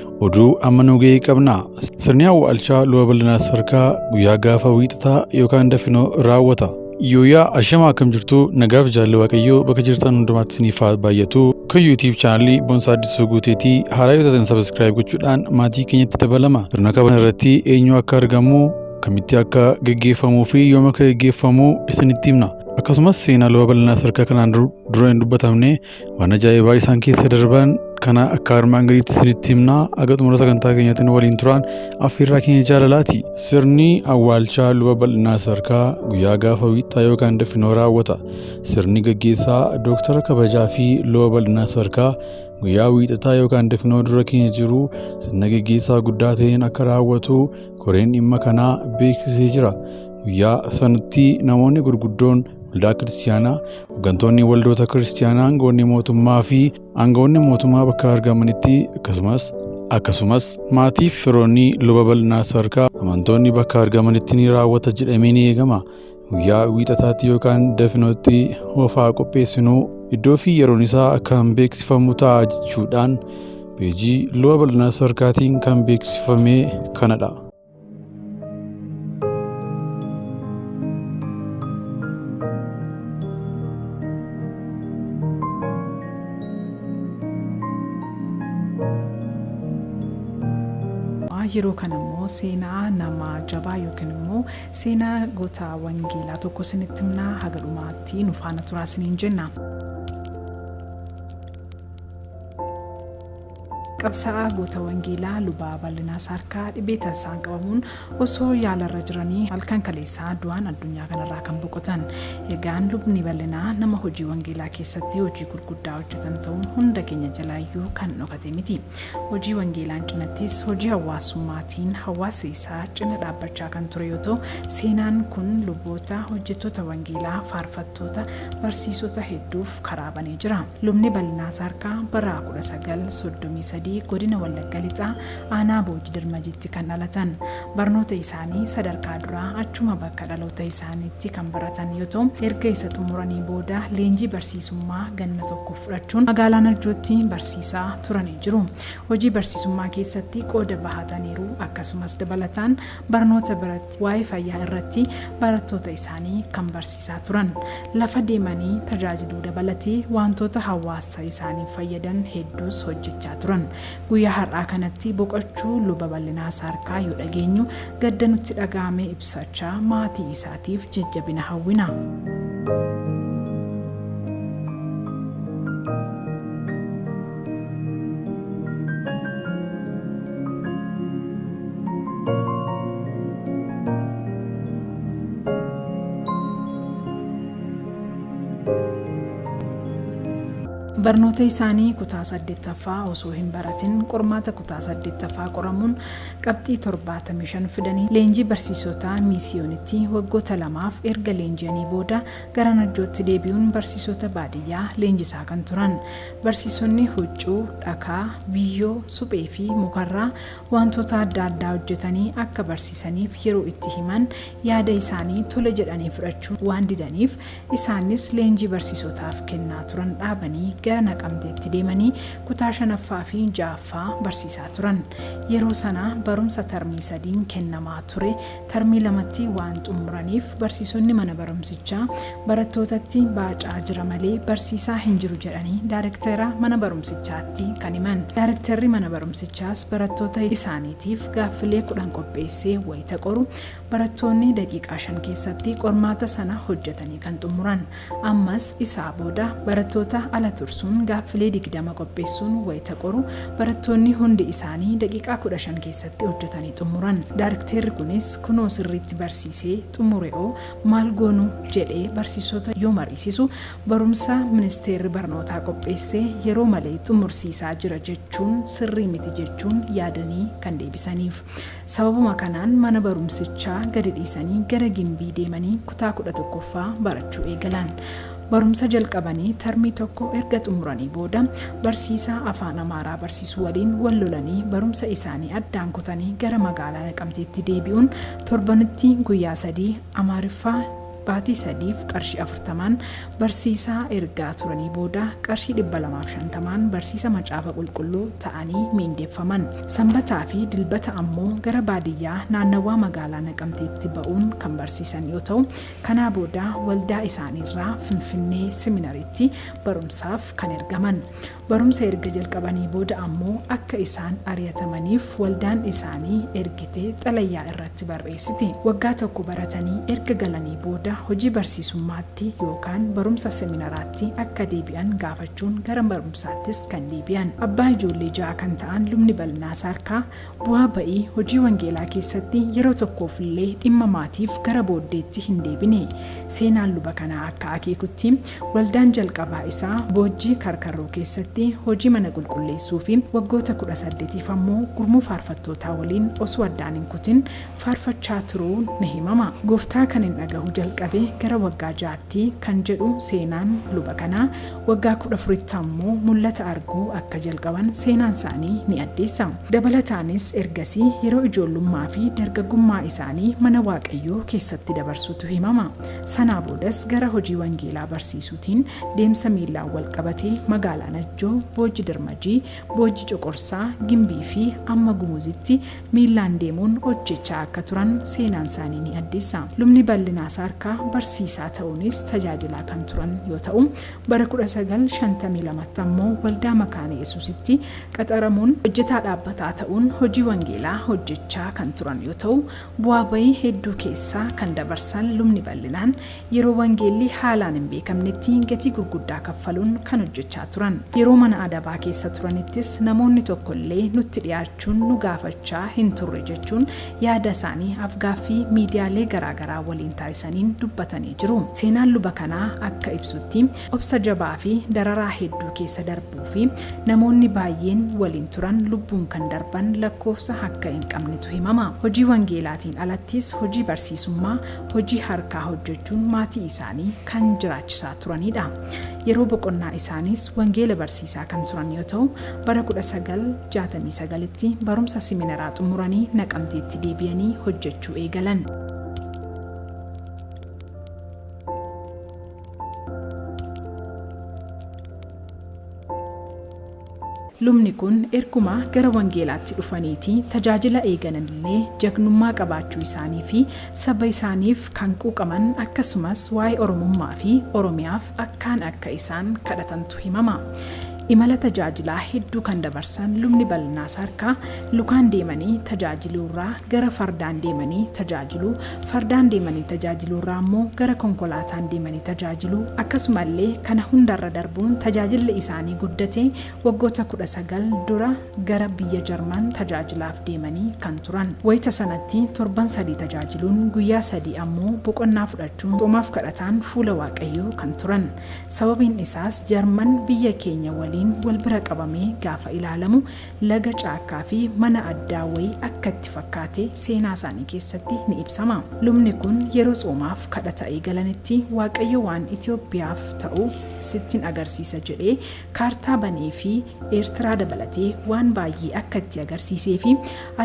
Oduu amma nu ga'ee qabna. Sirni awwaalchaa Luba Bal'inaa Sarkaa guyyaa gaafa wiixataa yookaan dafinoo raawwata. Yooyaa ashamaa, akkam jirtu? Nagaaf jaalli Waaqayyoo bakka jirtan hundumaatti isiniif haa baay'atu. Kun YouTube chaanalii Boonsaa Addisuu Guuteetii. Haaraa yoo taatan subscribe gochuudhaan maatii keenyatti dabalama. Sirna kabaja irratti eenyu akka argamu, kamitti akka geggeeffamuu fi yoom akka geggeeffamu isinitti himna. Akkasumas seenaa Luba Bal'inaa Sarkaa kanaan dura hin dubbatamne, waan ajaa'ibaa isaan keessa darban kana akka armaan gadiitti isinitti himna. Aga xumura sagantaa keenyaatiin waliin turaan affeerraa keenya jaalalaati. Sirni awwaalchaa Luba Bal'inaa Sarkaa guyyaa gaafa wiixtaa yookaan dafinoo raawwata. Sirni gaggeessaa Dooktara kabajaa fi Luba Bal'inaa Sarkaa guyyaa wiixataa yookaan dafinoo dura keenya jiru sirna gaggeessaa guddaa ta'een akka raawwatu koreen dhimma kanaa beeksisee jira. Guyyaa sanatti namoonni gurguddoon waldaa kiristiyaanaa, hooggantoonni waldoota kiristiyaanaa, aangoonni mootummaa fi aangoonni mootummaa bakka argamanitti, akkasumas maatii fi firoonni Luba Bal'inaa Sarkaa, amantoonni bakka argamanitti ni raawwata jedhamee ni eegama. Guyyaa wiixataatti yookaan dafinootti hofaa qopheessinuu iddoo fi yeroon isaa kan beeksifamu ta'a jechuudhaan peejii Luba Bal'inaa Sarkaatiin kan beeksifame kanadha. Yeroo kana immoo seenaa nama jabaa yookiin immoo seenaa goota wangeelaa tokko isinitti himnaa. Haga dhumaatti nu faana turaa isiniin jenna. Qabsaa'aa goota wangeelaa Lubaa Bal'inaa Saarkaa dhibee tasaan qabamuun osoo yaalarra jiranii halkan kaleessaa du'aan addunyaa kanarraa kan boqotan. Egaan Lubni Bal'inaa nama hojii wangeelaa keessatti hojii gurguddaa hojjetan ta'uun hunda keenya jalaayyuu kan dhokate miti. Hojii wangeelaan cinattis hojii hawaasummaatiin hawaasa isaa cina dhaabbachaa kan ture yoo ta'u, seenaan kun luboota, hojjettoota wangeelaa, faarfattoota, barsiisota hedduuf karaa banee jira. Lubni Bal'inaa Saarkaa bara 1933 godina Wallagga Lixaa, aanaa Boojii Dirmajiitti kan dhalatan. Barnoota isaanii sadarkaa duraa achuma bakka dhaloota isaaniitti kan baratan yoo ta'u, erga isa xumuranii booda leenjii barsiisummaa ganna tokko fudhachuun magaalaa Najjootti barsiisaa turanii jiru. Hojii barsiisummaa keessatti qooda bahataniiru. Akkasumas dabalataan barnoota biratti waa'ee fayyaa irratti barattoota isaanii kan barsiisaa turan. Lafa deemanii tajaajiluu dabalatee wantoota hawaasa isaaniif fayyadan hedduus hojjechaa turan. Guyyaa har'aa kanatti boqochuu Luba Bal'inaa Saarkaa yoo dhageenyu gadda nutti dhaga'ame ibsachaa maatii isaatiif jajjabina hawwina. Barnoota isaanii kutaa saddeettaffaa osoo hin baratin qormaata kutaa saddeettaffaa qoramuun qabxii 75 fidanii leenjii barsiisota miisiyoonitti waggoota 2f erga leenji'anii booda gara Najjootti deebi'uun barsiisota baadiyyaa leenjisaa kan turan. Barsiisonni huccuu, dhakaa, biyyoo, suphee fi mukarraa wantoota adda addaa hojjetanii akka barsiisaniif yeroo itti himan yaada isaanii tole jedhanii fudhachuu waan didaniif, isaanis leenjii barsiisotaaf kennaa turan dhaabanii gara Naqamteetti deemanii kutaa shanaffaa fi ja'affaa barsiisaa turan. Yeroo sana barumsa tarmii sadiin kennamaa ture tarmii lamatti waan xumuraniif barsiisonni mana barumsichaa barattootatti baacaa jira malee barsiisaa hin jiru jedhanii daarektera mana barumsichaatti kan himan. Daarekterri mana barumsichaas barattoota isaaniitiif gaaffilee 10 qopheessee wayita qoru barattoonni daqiiqaa 5 keessatti qormaata sana hojjetanii kan xumuran. Ammas isaa booda barattoota ala tursuun gaaffilee 20 qopheessuun wayita qoru barattoonni hundi isaanii daqiiqaa 15 keessatti hojjetanii xumuran. Daarikteerri kunis kunoo sirriitti barsiisee xumure'oo maal goonu jedhee barsiisota yoo mariisisu, barumsa ministeerri barnootaa qopheesse yeroo malee xumursiisaa jira jechuun sirrii miti jechuun yaadanii kan deebisaniif. Sababuma kanaan mana barumsichaa gadi dhiisanii gara Gimbii deemanii kutaa 11ffaa barachuu eegalan. Barumsa jalqabanii tarmii tokko erga xumuranii booda barsiisaa afaan Amaaraa barsiisu waliin wal lolanii barumsa isaanii addaan kutanii gara magaalaa Naqamteetti deebi'uun torbanitti guyyaa sadii Amaariffaa Baatii sadiif qarshii 40n barsiisaa ergaa turanii booda qarshii 250n barsiisa Macaafa Qulqulluu ta'anii miindeeffaman. Sanbataa fi Dilbata ammoo gara baadiyyaa naannawaa magaalaa Naqamteetti ba'uun kan barsiisan yoo ta'u, kanaa booda waldaa isaaniirraa Finfinnee Seminariitti barumsaaf kan ergaman. Barumsa erga jalqabanii booda ammoo akka isaan ari'atamaniif waldaan isaanii ergitee xalayaa irratti barreessite. Waggaa tokko baratanii erga galanii booda hojii barsiisummaatti yookaan barumsa seminaraatti akka deebi'an gaafachuun gara barumsaattis kan deebi'an. Abbaa ijoollee 6 kan ta'an Lubni Bal'inaa Saarkaa bu'aa ba'ii hojii wangeelaa keessatti yeroo tokkoofillee dhimma maatiif gara booddeetti hin deebine. Seenaan luba kanaa akka akeekutti waldaan jalqabaa isaa Boojjii Karkarroo keessatti hojii mana qulqulleessuu fi waggoota 18f ammoo gurmuu faarfattootaa waliin osoo addaan hin kutin faarfachaa turuun ni himama. Gooftaa kan hin dhagahu jalqabe gara waggaa 6tti kan jedhu seenaan luba kanaa waggaa 14tti ammoo mul'ata arguu akka jalqaban seenaan isaanii ni addeessa. Dabalataanis ergasii yeroo ijoollummaa fi dargaggummaa isaanii mana Waaqayyoo keessatti dabarsuutu himama. Sanaa boodas gara hojii wangeelaa barsiisuutiin deemsa miillaan wal qabatee magaalaa Najjoo, Boojji Dirmajii, Boojji Coqorsaa, Gimbii fi amma Gumuzitti miillaan deemuun hojjechaa akka turan seenaan isaanii ni addeessa. Lubni Bal'inaa Saarkaa barsiisaa ta'uunis tajaajilaa kan turan yoo ta'u, bara 1952tti ammoo waldaa Makaana Yesuusitti qaxaramuun hojjetaa dhaabbataa ta'uun hojii wangeelaa hojjechaa kan turan yoo ta'u, bu'aa bayii hedduu keessaa kan dabarsan Lubni Bal'inaan yeroo wangeelli haalaan hin beekamnetti gatii gurguddaa kaffaluun kan hojjechaa turan. Yeroo mana adabaa keessa turanittis namoonni tokkollee nutti dhiyaachuun nu gaafachaa hin turre jechuun yaada isaanii afgaaffii miidiyaalee garaagaraa waliin taasisaniin dubbatanii jiru. Seenaan luba kanaa akka ibsutti obsa jabaa fi dararaa hedduu keessa darbuu fi namoonni baay'een waliin turan lubbuun kan darban lakkoofsa akka hin qabnetu himama. Hojii wangeelaatiin alattis hojii barsiisummaa, hojii harkaa hojjechuun maatii isaanii kan jiraachisaa turanidha. Yeroo boqonnaa isaaniis wangeela barsiisaa kan turan yoo ta'u, bara 1969tti barumsa seminaraa xumuranii Naqamteetti deebi'anii hojjechuu eegalan. Lubni kun erguma gara wangeelaatti dhufaniiti tajaajila eegalanillee jagnummaa qabaachuu isaanii fi saba isaaniif kan quuqaman akkasumas waa'ee Oromummaa fi Oromiyaaf akkaan akka isaan kadhatantu himama. Imala tajaajilaa hedduu kan dabarsan Lubni Bal'inaa Saarkaa lukaan deemanii tajaajiluurraa gara fardaan deemanii tajaajiluu, fardaan deemanii tajaajiluurraa ammoo gara konkolaataan deemanii tajaajiluu, akkasumallee kana hundarra darbuun tajaajilli isaanii guddatee waggoota 19 dura gara biyya Jarman tajaajilaaf deemanii kan turan. Wayita sanatti torban 3 tajaajiluun guyyaa 3 ammoo boqonnaa fudhachuun xoomaaf kadhataan fuula Waaqayyoo kan turan. Sababiin isaas Jarman biyya keenya waliin wal bira qabamee gaafa ilaalamu laga caakkaa fi mana addaa wayii akka itti fakkaate seenaa isaanii keessatti ni ibsama. Lubni kun yeroo tsoomaaf kadhata eegalanitti Waaqayyo waan Itoophiyaaf ta'u sittin agarsiisa jedhee kaartaa banee fi Eertiraa dabalatee waan baay'ee akka itti agarsiisee fi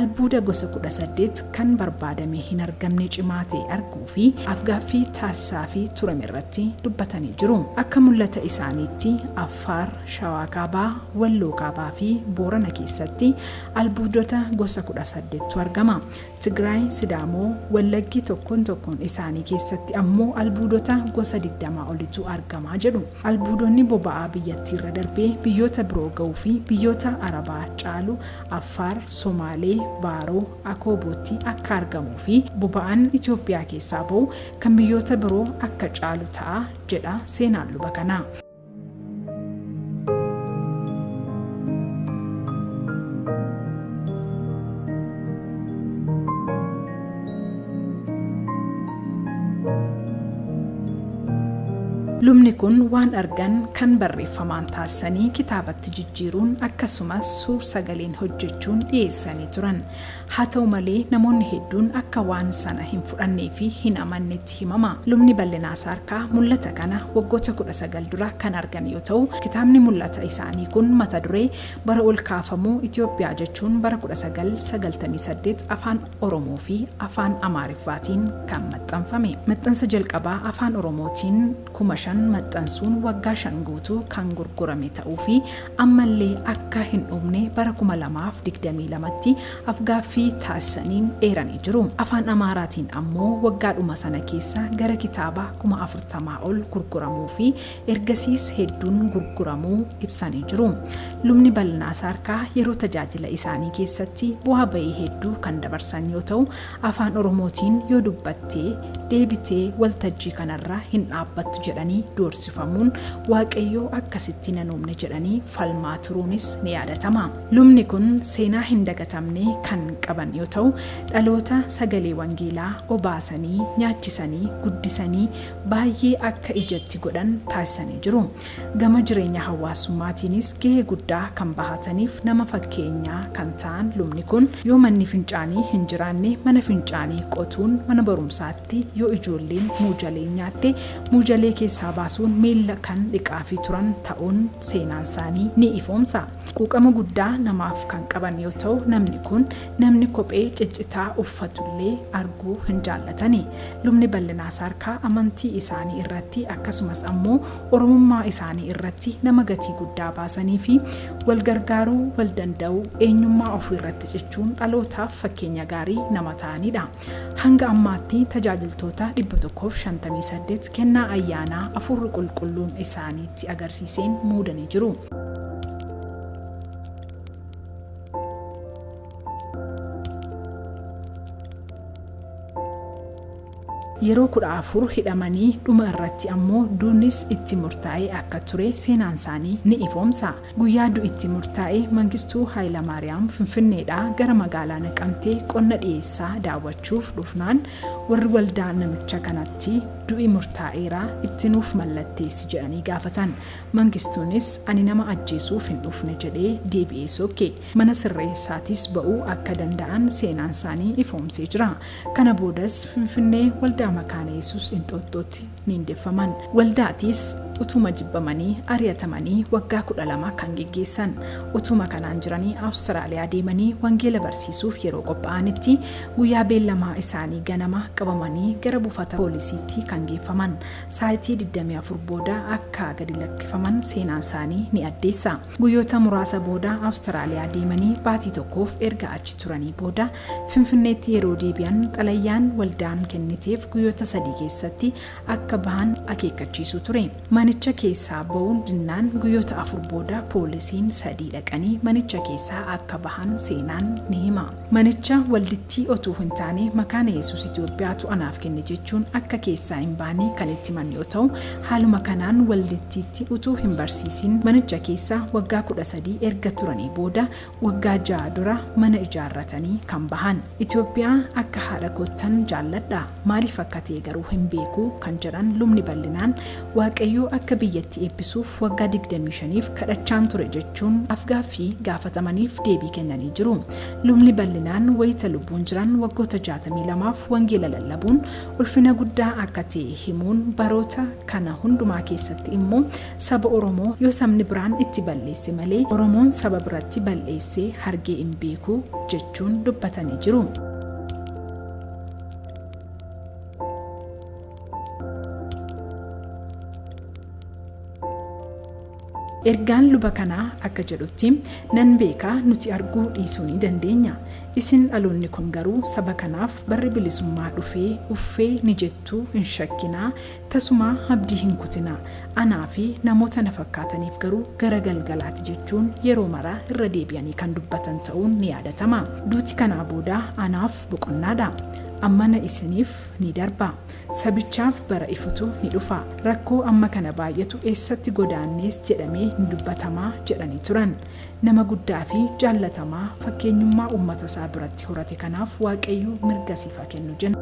albuuda gosa 18 kan barbaadame hin argamne cimaa ta'e arguu fi afgaaffii taasisaa fi turame irratti dubbatanii jiru. Akka mul'ata isaaniitti Affaar, Shawaa Kaabaa, Walloo Kaabaa fi Boorana keessatti albuudota gosa 18tu argama. Tigraay, Sidaamoo, Wallaggi tokkoon tokkoon isaanii keessatti ammoo albuudota gosa 20 olitu argama jedhu. Albuudonni boba'aa biyyattiirra darbee biyyoota biroo ga'uu fi biyyoota Arabaa caalu Affaar, Somaalee, Baaroo, Akoobootti akka argamuu fi boba'aan Itoophiyaa keessaa ba'u kan biyyoota biroo akka caalu ta'a jedha seenaan luba kanaa. Lubni kun waan argan kan barreeffamaan taasisanii kitaabatti jijjiiruun akkasumas suur sagaleen hojjechuun dhiyeessanii turan. Haa ta'u malee namoonni hedduun akka waan sana hin fudhannee fi hin amannetti himama. Lubni Bal'inaa Saarkaa mul'ata kana waggoota 19 dura kan argan yoo ta'u, kitaabni mul'ata isaanii kun mata duree bara ol kaafamuu Itoophiyaa jechuun bara 1998 afaan Oromoo fi afaan Amaariffaatiin kan maxxanfame. Maxxansa jalqabaa afaan Oromootiin 5,000 maxxansuun waggaa 5 guutuu kan gurgurame ta'uu fi ammallee akka hin dhumne bara 2022tti afgaaffii taasisaniin eeranii jiru. Afaan Amaaraatiin ammoo waggaadhuma sana keessa gara kitaaba 40,000 ol gurguramuu fi ergasiis hedduun gurguramuu ibsanii jiru. Lubni Bal'inaa Saarkaa yeroo tajaajila isaanii keessatti bu'aa bahii hedduu kan dabarsan yoo ta'u, afaan Oromootiin yoo dubbattee deebitee waltajjii kanarra hin dhaabbattu jedhanii doorsifamuun Waaqayyoo akkasitti nan uumne jedhanii falmaa turuunis ni yaadatama. Lubni kun seenaa hin dagatamne kan qaban yoo ta'u, dhaloota sagalee wangeelaa obaasanii, nyaachisanii, guddisanii baay'ee akka ijatti godhan taasisanii jiru. Gama jireenya hawaasummaatiinis gahee guddaa kan bahataniif nama fakkeenyaa kan ta'an lubni kun yoo manni fincaanii hin jiraanne mana fincaanii qotuun, mana barumsaatti yoo ijoolleen muujalee nyaatte muujalee keessaa baasuun miilla kan dhiqaafii turan ta'uun seenaan isaanii ni ifoomsa. Quuqama guddaa namaaf kan qaban yoo ta'u, namni kun namni kophee ciccitaa uffatullee arguu hin jaallatani. Lubni Bal'inaa Saarkaa amantii isaanii irratti akkasumas ammoo Oromummaa isaanii irratti nama gatii guddaa baasanii fi wal gargaaruu, wal danda'uu, eenyummaa ofii irratti cichuun dhalootaaf fakkeenya gaarii nama ta'anidha. Hanga ammaatti tajaajiltoota 158 kennaa ayyaanaa Afuurri Qulqulluun isaaniitti agarsiiseen muudanii jiru. Yeroo 14 hidhamanii dhuma irratti ammoo duunis itti murtaa'ee akka ture seenaan isaanii ni ifoomsa. Guyyaa du'itti murtaa'e Mangistuu Hayilamaariyaam Finfinneedhaa gara magaalaa Naqamtee qonna dhiyeessaa daawwachuuf dhufnaan warri waldaa namicha kanatti du'i murtaa'eera itti nuuf mallatteessi jedhanii gaafatan. Mangistuunis ani nama ajjeesuuf hin dhufne jedhee deebi'ee sokke. Mana sirreessaatis ba'uu akka danda'an seenaan isaanii ifoomsee jira. Kana boodas Finfinnee waldaa Makaana Yesuus Inxooxxootti miindeffaman. Waldaatis utuma jibbamanii ari'atamanii waggaa 12 kan geggeessan. Utuma kanaan jiranii Awustiraaliyaa deemanii wangeela barsiisuuf yeroo qophaa'anitti guyyaa beellamaa isaanii ganama qabamanii gara buufata poolisiitti kan geeffaman. Sa'aatii 24 booda akka gadi lakkifaman seenaan isaanii ni addeessa. Guyyoota muraasa booda Awustiraaliyaa deemanii baatii tokkoof erga achi turanii booda Finfinneetti yeroo deebi'an xalayyaan waldaan kenniteef guyyoota 3 keessatti akka bahan akeekkachiisu ture. Manicha keessaa ba'uun dinnaan guyyoota 4 booda poolisiin 3 dhaqanii manicha keessaa akka bahan seenaan ni hima. Manicha waldittii otuu hin taane Makaana Yesuus Itoophiyaatu anaaf kenne jechuun akka keessaa hin baane kan itti himan yoo ta'u, haaluma kanaan waldittiitti utuu hin barsiisin manicha keessa waggaa 13 erga turanii booda waggaa 6 dura mana ijaarratanii kan bahan. Itoophiyaa akka haadha koottan jaalladha. Maaliif akka ta'e garuu hin beeku kan jedhan lubni Bal'inaan Waaqayyoo akka biyyatti eebbisuuf waggaa 25f kadhachaan ture jechuun afgaaffii gaafatamaniif deebii kennanii jiru. Lubni Bal'inaan wayita lubbuun jiran waggoota 62f wangeela lallabuun ulfina guddaa akka ta'e himuun baroota kana hundumaa keessatti immoo saba Oromoo yoo sabni biraan itti balleesse malee Oromoon saba biratti bal'eessee hargee hin beeku jechuun dubbatanii jiru. Ergaan luba kanaa akka jedhutti, nan beeka nuti arguu dhiisuu ni dandeenya. Isin dhaloonni kun garuu saba kanaaf barri bilisummaa dhufee uffee ni jettuu hin shakkinaa, tasumaa abdii hin kutinaa. Anaa fi namoota na fakkaataniif garuu gara galgalaati jechuun yeroo mara irra deebi'anii kan dubbatan ta'uun ni yaadatama. Duuti kanaa booda anaaf boqonnaadha. Ammana isiniif ni darba. Sabichaaf bara ifutu ni dhufa. Rakkoo amma kana baay'atu eessatti godaannees jedhamee ni dubbatamaa jedhanii turan. Nama guddaa fi jaallatamaa fakkeenyummaa uummata isaa biratti horate kanaaf Waaqayyo mirga siif haa kennu jenna.